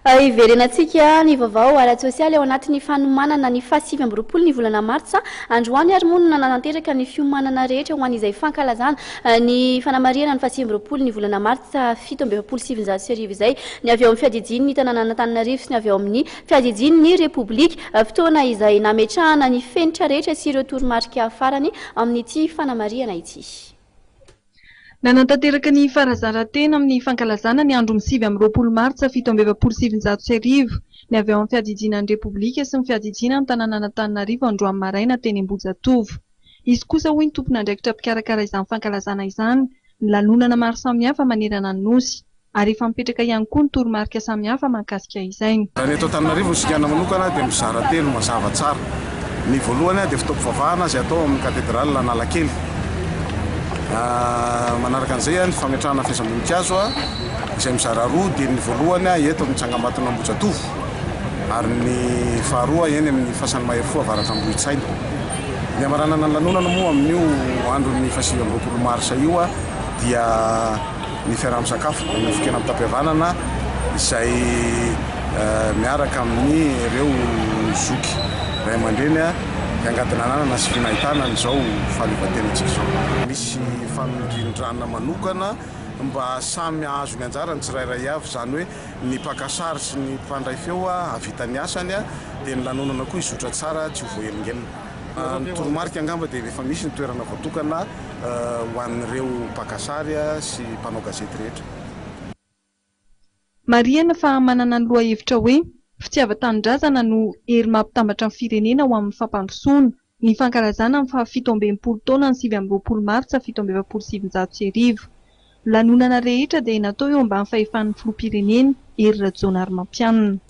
Hiverenantsika ny vaovao ara-tsosialy ao anatin'ny fanomanana ny faha-29 ny volana martsa androany ary moa no nanatanteraka ny fiomanana rehetra ho an'izay fankalazana ny fanamarihana ny faha-29 ny volana martsa 1947 izay ny avy ao amin'ny fiadidian'ny tanànan'Antananarivo sy ny avy ao amin'ny fiadidian'ny Repoblika. Fotoana izay nametrahana ny fenitra rehetra sy ireo toromarika farany amin'ity fanamarihana ity. Nanatanteraka ny farazaran-tena amin'ny fankalazana ny andron'ny 29 martsa 1947 ny avy ao amin'ny fiadidiana ny Repoblika sy ny fiadidiana ny tanànan'Antananarivo androany maraina teny Ambohijatovo. Hisy kosa hoy ny tompon'andraikitra mpikarakara izany fankalazana izany ny lanonana maro samihafa manerana ny Nosy. Ary efa mipetraka ihany koa ny toromarika samihafa mahakasika izay. Raha ny eto Antananarivo ny singana manokana dia mizara telo mazava tsara. Ny voalohany dia fotoam-pivavahana izay atao amin'ny Katedraly Analakely. Manaraka an'izay ny fametrahana fehezam-boninkazo izay mizara roa dia ny voalohany eto amin'ny tsangambaton'Ambohijatovo ary ny faharoa eny amin'ny fasan'ny Mahery Fo Avaratr'Ambohitsaina. Ny hamaranana ny lanonana moa amin'io andron'ny faha-29 marsa io dia ny fiaraha-misakafo amin'ny nofon-kena mitam-pihavanana izay miaraka amin'ireo zoky ray aman-dreny hiangadinanana sy finahitana an'izao fahaleovantenantsika izao. Misy famindrindrana manokana mba samy hahazo ny anjarany tsirairay avy, izany hoe ny mpaka sary sy ny mpandray feo hahavita ny asany dia ny lanonana koa hizotra tsara tsy ho voahelingelina. Ny toromarika angamba dia efa misy ny toerana voatokana ho an'ireo mpaka sary sy mpanao gazety rehetra. Marihana fa manana ny lohahevitra hoe Fitiavan-tanindrazana no hery mampitambatra ny firenena ho amin'ny fampandrosoana, ny fankalazana ny faha 67 taona ny 29 martsa 1947. Ny lanonana rehetra dia natao eo ambany fahefan'ny filoham-pirenena, Hery Rajaonarimampianina.